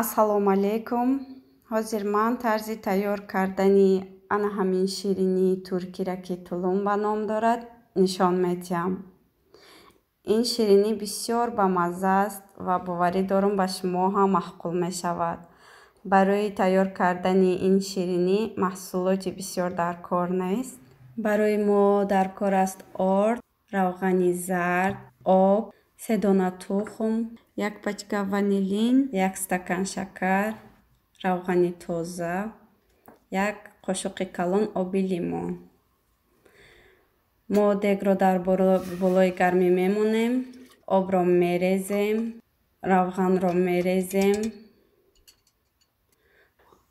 Ассалому алайкум. Ҳозир ман тарзи тайёр кардани ана ҳамин ширинии туркиро, ки тулумба ном дорад, нишон медиҳам. Ин ширинӣ бисёр бамазза аст ва боварӣ дорам, ба шумо ҳам маъқул мешавад. Барои тайёр кардани ин ширинӣ маҳсулоти бисёр дар кор нест. Барои мо дар кор аст орд, равғани зард, об, 3 дона тухм, 1 пачка ванилин, 1 стакан шакар, равғани тоза, 1 қошуқи калон оби лимон. Мо дегро дар болои гармӣ мемонем, обро мерезем, равғанро мерезем.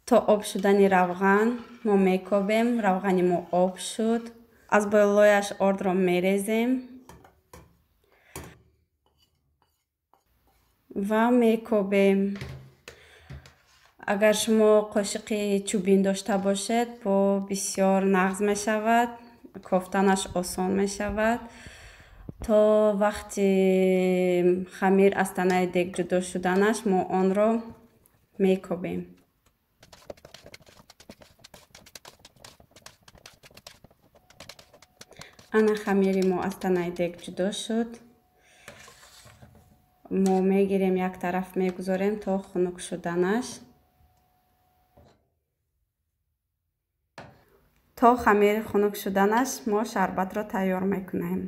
То об шудани равған мо мекобем. Равғани мо об шуд. Аз болояш ордро мерезем ва мекобем. Агар шумо қошиқи чӯбин дошта бошед, бо бисёр нағз мешавад, кофтанаш осон мешавад. То вақти хамир аз танаи дег ҷудо шуданаш мо онро мекобем. Ана хамири мо аз танаи дег ҷудо шуд. Мо мегирем, як тараф мегузорем то хунук шуданаш. То хамир хунук шуданаш мо шарбатро тайёр мекунем.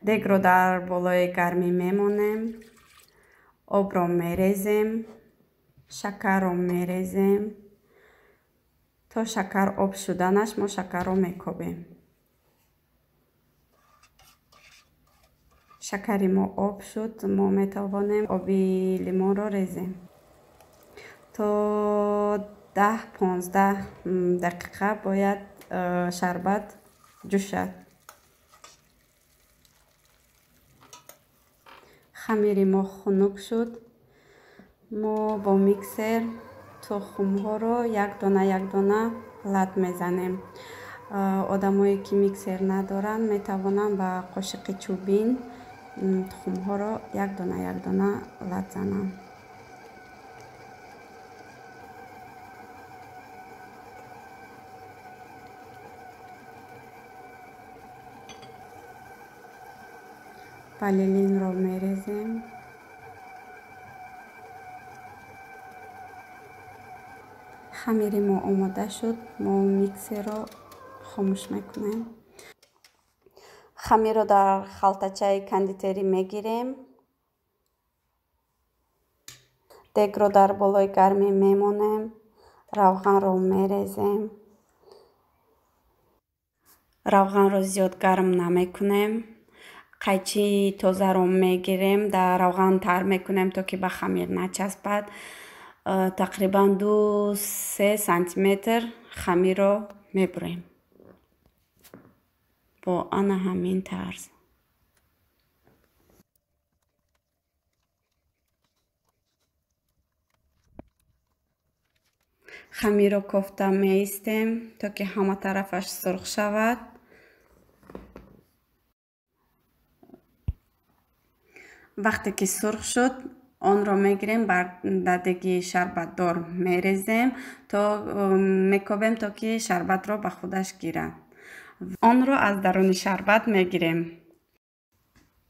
Дегро дар болои гармӣ мемонем, обро мерезем, шакарро мерезем. То шакар об шуданаш мо шакарро мекобем. Шакари мо об шуд, мо метавонем оби лимонро резем. То 10-15 дақиқа бояд шарбат ҷӯшад. Хамири мо хунук шуд. Мо бо миксер тухмҳоро як дона як дона лат мезанем. Одамое ки миксер надоранд, метавонанд ба қошиқи чӯбин тухмҳоро як дона як дона лат зананд. Ванилинро мерезем. Хамири мо омода шуд. Мо миксерро хомӯш мекунем. Хамирро дар халтачаи кондитерӣ мегирем. Дегро дар болои гармӣ мемонем. Равғанро мерезем. Равғанро зиёд гарм намекунем. Қайчии тозаро мегирем, дар равған тар мекунем, то ки ба хамир начаспад. Тақрибан 2-3 сантиметр хамирро мебурем. Бо ана ҳамин тарз. Хамирро кофта меистем, то ки ҳама тарафаш сурх шавад. Вақте ки сурх шуд, онро мегирем, бар деги шарбатдор мерезем, то мекобем, то ки шарбатро ба худаш гирад. Онро аз даруни шарбат мегирем.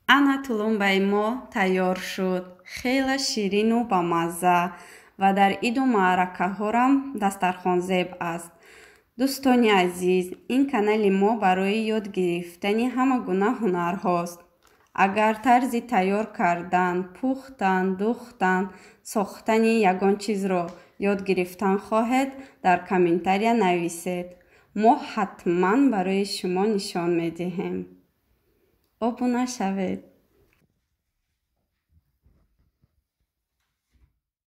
Ана тулумбаи мо тайёр шуд. Хеле ширину бамазза ва дар иду маъракаҳорам дастархонзеб аст. Дӯстони азиз, ин канали мо барои ёд гирифтани ҳама гуна ҳунарҳост. Агар тарзи тайёр кардан, пухтан, духтан, сохтани ягон чизро ёд гирифтан хоҳед, дар комментария нависед. Мо ҳатман барои шумо нишон медиҳем. Обуна шавед.